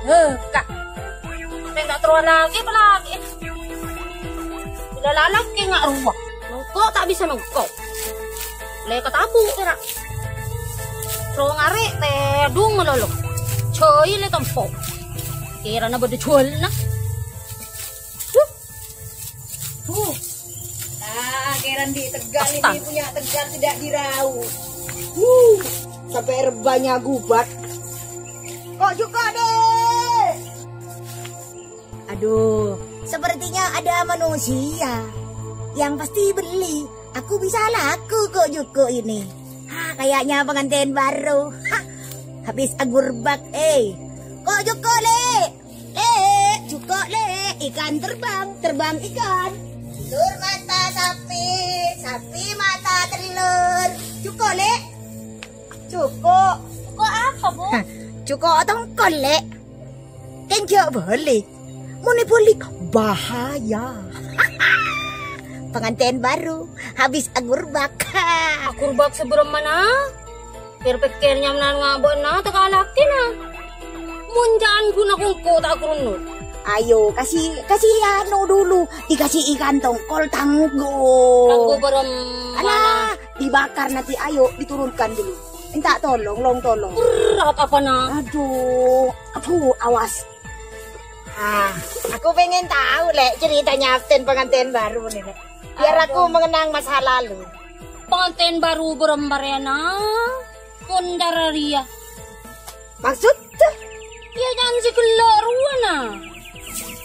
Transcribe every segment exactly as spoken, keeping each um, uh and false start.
Heh, Kak. Sè ta' terro alakè, apalakè. Bilâ la alakè nga' rowa. Nongko' ta' bisa nongko'. Lè katabu' kèra. Terro ngarè' tèdung malolo. Jhâi lè tompo'. Kèrana bâdâ juwâlna. Huh. Huh. Ah, kèran di' Tegal ini punya Tegal tidak dirauh. Huh. Sampai rebbâna gubat. Ko' jhuko', Dek. Aduh, sepertinya ada manusia yang pasti beli. Aku bisa laku ko' jhuko' ini. Ah, kayaknya pengantin baru. Hah, habis agurbak, eh. Ko' jhuko', Lè'. Lè', jhuko', Lè'. Ikan terbang, terbang ikan. Telur mata sapi, sapi mata telur. Jhuko', Lè'. Jhuko'. Jhuko' apa, Bu? Hah, jhuko' tongkol, Lè'. Kèng jhâ' bâli. Mon èbâli, bahaya. Pengantin baru habis agurbak. Agurbak sè bârâmma? Pèr-pèkkèr nyamana ngabâ'na ta' kalakèna. Mon jhân ghuna kongko' ta' kronno. Ayo, kasih, kasih anu dulu. Dikasih ikan tongkol tanggo. Tanggo bârâmma? Alah, dibakar nanti. Ayo, diturunkan dulu. Minta tolong, long tolong. Berat apana? Aduh, aduh, awas. Ah, aku pengen tahu, Lè', ceritanya Aften pengantin baru nih, Lè'. Biar aku mengenang masa lalu. Pengantin baru bârâmma, Pon Dararia. Maksud? Ya, janji gellâ' rowa, nah.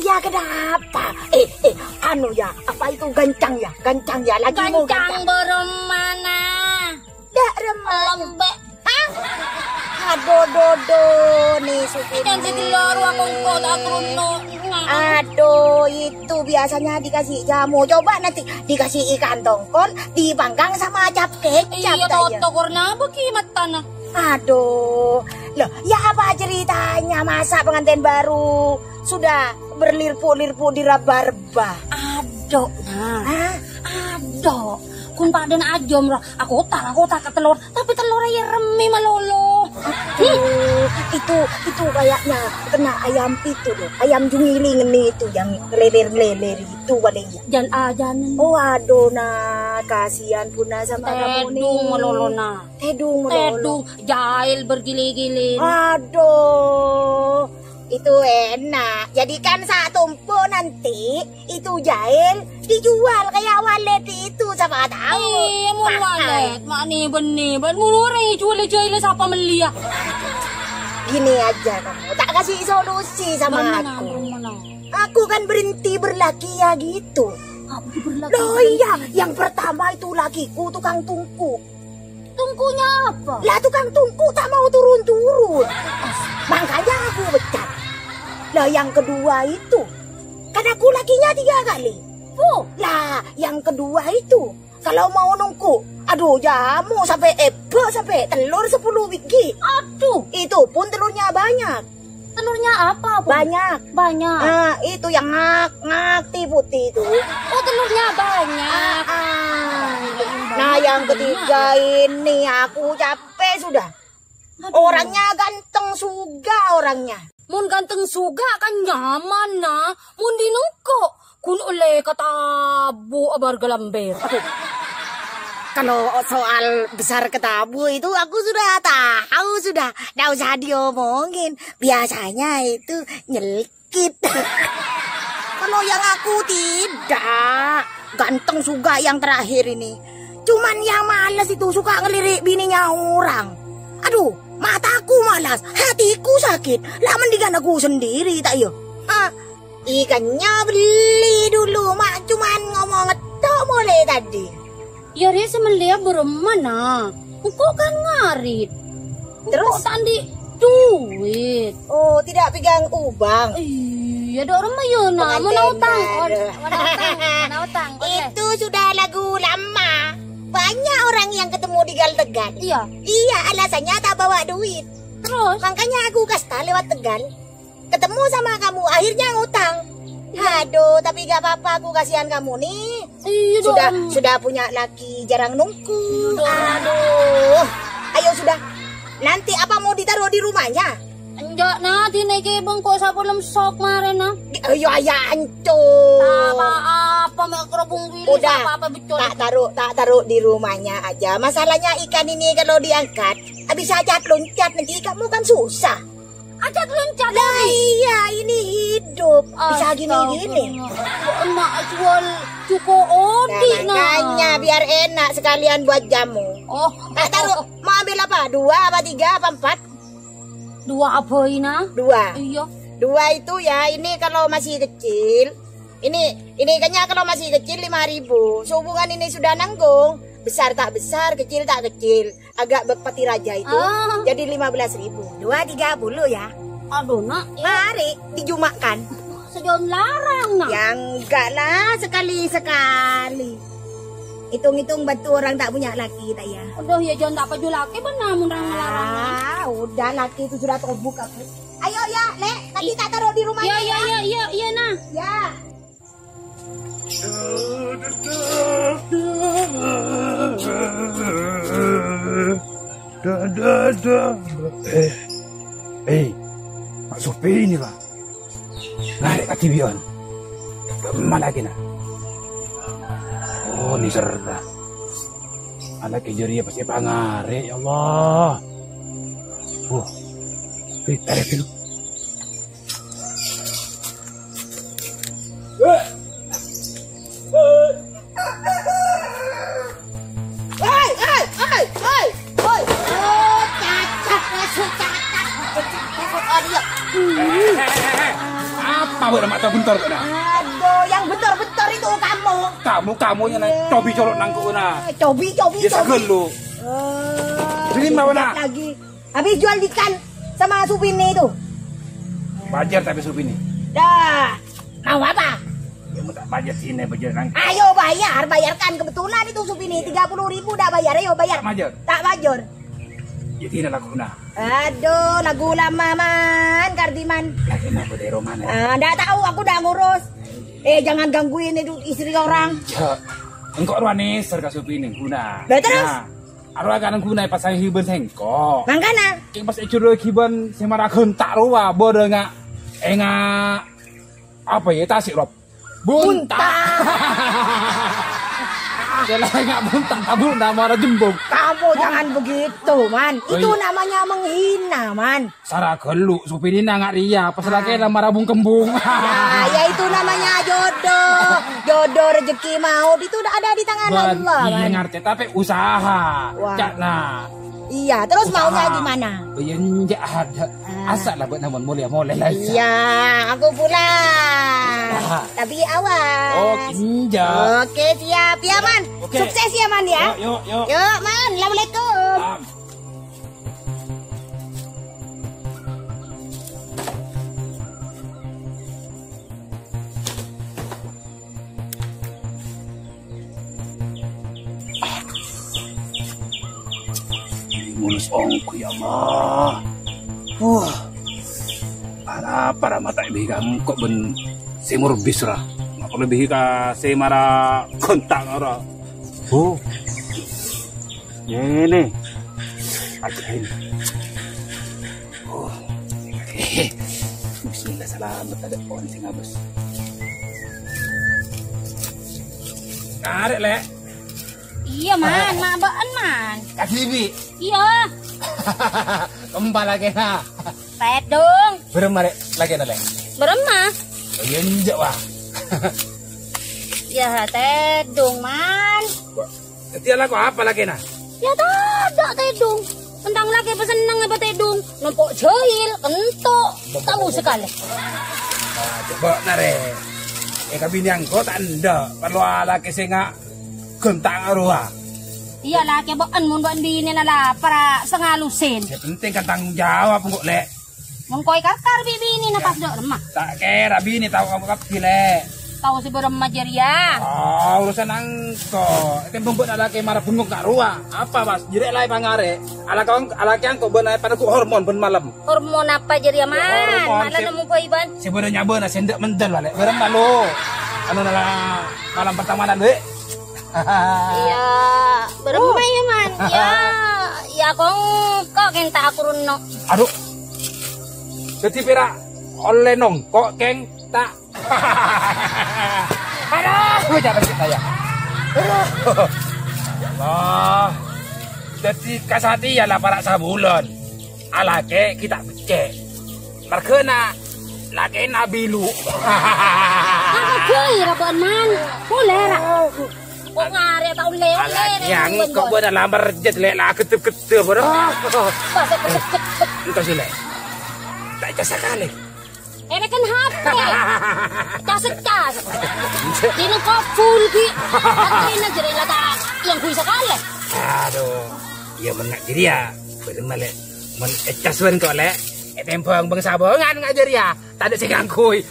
Ya, kenapa? Eh, eh, anu ya, apa itu gancang ya? Gancang ya, lagi mau gancang. Gancang bârâmma, nah. Dak remma. Lembek. Hah? Aduh, dodo nih, Suki. Ikan segelor, wakongko, tak kerunuk. Aduh, itu biasanya dikasih jamu. Coba nanti dikasih ikan tongkol, dipanggang sama cap kecap. Iya, toto, karena apa ki matana? Aduh, loh, ya apa ceritanya? Masa pengantin baru sudah berlirpu-lirpu di raba-raba? Ado, nah. Hah? Ado. Kun padana ajom, roh. Aku otak, aku otak ke telur. Tapi telurnya ya remi malolo. Aduh, itu, itu kayaknya kena ayam itu, loh. Ayam jungiling ini itu yang ngeleler-ngeleler itu paling ya. Jan ajan. Oh, aduh, nah. Kasihan puna sama kamu nih. Tedung malolo, nah. Tedung malolo. Tedung. Jail bergilir-gilir. Aduh. Itu enak. Jadikan satu empuk nanti, itu jail dijual kayak walet itu, siapa tahu. Eh, mun mahal. Walet, mak ni benih, ban mun orang jual jail siapa meli ya? Gini aja kamu, tak kasih solusi sama aku. Bener, bener. Aku kan berhenti berlaki ya gitu. Apa berlaki? Loh iya, yang pertama itu lakiku tukang tungku. Tungkunya apa? Lah, tukang tungku tak mau turun-turun. Makanya aku pecat. Lah, yang kedua itu, kan aku lakinya tiga kali. Oh. Lah, yang kedua itu, kalau mau nungku, aduh, jamu sampai ebe, sampai telur sepuluh biji. Aduh. Itu pun telurnya banyak. Telurnya apa, Bu? Banyak. Banyak. Ah, itu yang ngak-ngak putih itu. Oh, telurnya banyak. Ah, ah. Nah, yang ketiga ini aku capek sudah. Aduh. Orangnya ganteng suga orangnya. Mun ganteng suga kan nyaman, nah. Mun dinungko, kun oleh katabu abar galambir. Aduh. Kalau soal besar ketabu itu aku sudah tahu sudah. Nggak usah diomongin. Biasanya itu nyelkit. Kalau yang aku tidak. Ganteng suga yang terakhir ini. Cuman yang males itu suka ngelirik bininya orang. Aduh, mataku malas, hatiku sakit. Lah mendingan aku sendiri tak yo. Ah, ikannya beli dulu, mak cuman ngomong ngetok mulai tadi. Ya, dia semelia beremana. Engkau kan ngarit. Terus? Engkau tandi duit. Oh, tidak pegang ubang. Iya, ada orang mah ya, nah. Mau utang. Mau utang, mau utang. Itu sudah lagu lama. Banyak orang yang ketemu di Gal-Tegal. Iya. Iya, alasannya tak bawa duit. Terus? Makanya aku kasta lewat Tegal. Ketemu sama kamu, akhirnya ngutang. Iya. Aduh, tapi gak apa-apa, aku kasihan kamu nih. Iya sudah, dong. Sudah punya laki jarang nungku. Iya dong. Aduh. Ayo sudah. Nanti apa mau ditaruh di rumahnya? Jâ', na, dinèkè bengko sabellum sok marèna. Ayo, aya, anco. Ta' apa-apa, mè' kerubung wilis, Udah, apa-apa, beccol. Tak taruh, tak taruh di rumahnya aja. Masalahnya ikan ini kalau diangkat, bisa cat loncat, nanti ikanmu kan susah. Cat loncat, Lah, iya, ini hidup. Bisa gini-gini. Astagfirullah. Emak jual cuko Nah, odi, nah. Makanya biar enak sekalian buat jamu. Oh. Tak taruh, mau ambil apa? Dua apa tiga apa empat? Dua apa, Ina? Dua. Iya. Dua itu ya, ini kalau masih kecil, ini ini ikannya kalau masih kecil lima ribu. Sehubungan ini sudah nanggung, besar tak besar, kecil tak kecil, agak bek peti raja itu, Oh. jadi lima belas ribu. Dua tiga puluh ya. Aduh, nak, ya. Mari, dijumakkan. Sejalan larang, nak. Ya enggak lah, sekali-sekali. Hitung-hitung batu orang tak punya laki, tak ya? Aduh, ya, jangan tak paju laki, benar, mun orang melarang, nak. Ah, udah, laki itu sudah tobuk aku. Ayo ya, Lek, nanti tak taruh di rumahnya Iya, iya, ya. iya, iya, iya, nah. Ya. Eh, eh, Mak Sopi ini, Pak. Narè' kadhibi'ân. Bârâmma lakèna? Oh, nèser, ta. Alakè jârèya pastè pangarè', ya Allah. Wah, Ri, tarè dulu. Hei, hei, hei, hei, hei. Oh, cacat, masuk cacat. Cacat, masuk, oh, dia. Eh, eh, eh, eh. Apa bâ'na ma' ta' bentor, bâ'na? Aduh, yang bentor-bentor itu kamu. Kamu, kamu yang Iya. cobi colok nangko'na. Cobi, cobi, Ya, cobi. sagel lu. Eh, Sini, Mbak, Wana. lagi. Habis jual ikan sama Supini itu. Bâjâr tapè Supini. Dah. Mau apa? Ya, mau tak bâjâr sini, bâjâr nang. Ayo bayar, bayarkan. Kebetulan itu Supini tiga puluh ribu dah bayar. Ayo bayar. Tak bâjâr. Tak bâjâr. Ya, ini lagu nah. Aduh, lagu lama, Man. Kardiman. Lagi nak berdero mana? Ah, ndak tahu, aku ndak ngurus. Eh, jangan gangguin itu istri orang. Ya, engko' rowa nèser ka Supini, guna. Lah, terus? Nah, Arwah kan guna pas saya hiban sengko. Mangkana? Keng pas ejur hiban sing mara gontak rowa, bodo nga, enga, apa ya, tasik, Rob? Buntak. Buntak. Kela enga buntak, tabuk nama ora jembung. Kamu jangan begitu, Man. Oh, Itu iya. namanya menghina, Man. Sara gelu, Supini nanga' riya, pas Ah. laki la mara bung-kembung. Ya, ya itu namanya jodoh. Jodoh, rezeki, maut itu udah ada di tangan Ban, Allah, iya, Man. ngarti, tapi usaha. Wah. Cak, nah. Iya, terus Usaha. maunya gimana? Iya, enjak ada. Ah. Asa lah buat namun mulai-mulai lah. Iya, aku pulang. Ah. Tapi awas. Oh, enjak. Oke, siap. Ya, Man. Oke. Sukses ya, Man, ya. Yuk, yuk, yuk. Yuk, Man. Assalamualaikum. Salam. Aduh. Mulus ongko, ya Allah. Wah. Para, para mata ibi kangko ben simur bisra. Apa lebih ka semara kontak ora? Oh. Ini. Ajaib. Oh. Bismillah, salamet, ada pohon sing abes. Tarik, Lek. Iya, Man. Ma' bâ'ân, Man. Kadhibi'. Iya. Kembal lagi, nah. Tedung. Berem, Lek. Lagi, nah, Lek. Berem, Ma. Oh, iya, enjak, wah. Ya, tedung, Man. Wah. Dhâddhi alako apa lakèna? Ya tadâ' tèdung. Entang lakè pasenneng apa tèdung? Nompo' jahil, kento'. Tahu sekali. Nah, coba nare. Eh, kabinèyan ko ta' endâ'. Parlo alakè sè nga' gonta' rowa. Iya, lakè bâ'ân mon bâ'ân binèna lapar, sè ngalusin. Sè penting kan tanggung jawab engko', Lek. Mon koy kakar bi' binèna pas dâ' remma. Ta' kèra binè tao kabbhi, Lè'. Tao sè bârâmma jârèya? Oh, urusan engko'. Tembung bâ'na lakè mara bengong ka' rowa. Apa, Mas? Jârèya la èpangarè'. Alakè, alakè engko' bâ'na èpaneggu hormon bân malem. Hormon apa jârèya, Ya, Man? hormon Malah sè nemmo bhâi, Ban. Sè bâdâ nyabâna sè endâ' mendel, Lè'. Bârâmma lo? Anu nala malam pertama na, Lè'. Iya, bârâmma ya, Man? Ya, ya, kong, kok kèng ta' akurunno. Aduh. Dhâddhi pèra' ollè nongko', Keng? Ta'. Aduh, gue capek sih saya. Aduh. Allah. Dhâddhi kasatèya la para' sabulân. Alakè kita beccè'. Marghâna lakèna bilu. Apa gue ra, Bân, man? Boleh ra? Kok ngarè tao lewat. Alah, yang kok buat lamar jet lek la gedep-gedep, bro. Pas gedep-gedep. Entah sih, lek. Tak cas sekali. Ini kan H P. Cas-cas. Ini kok full, Bi. Ini jadi lata yang gue sekali. Aduh. Ya, men ngak jadi ya. Bener, lek. Men cas ben kok, lek. Eh, tembang bangsa bongan ngak jadi ya. Tadâ' sè ngangghuy.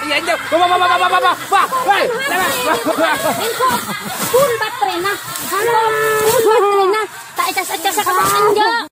Iya, iya. Wah, wah, wah, wah, wah, wah, wah. Woi, wah, wah, wah, wah. Engko' full baterena. Halo, full baterena. Ta' ecas-ecas ka enjâ'.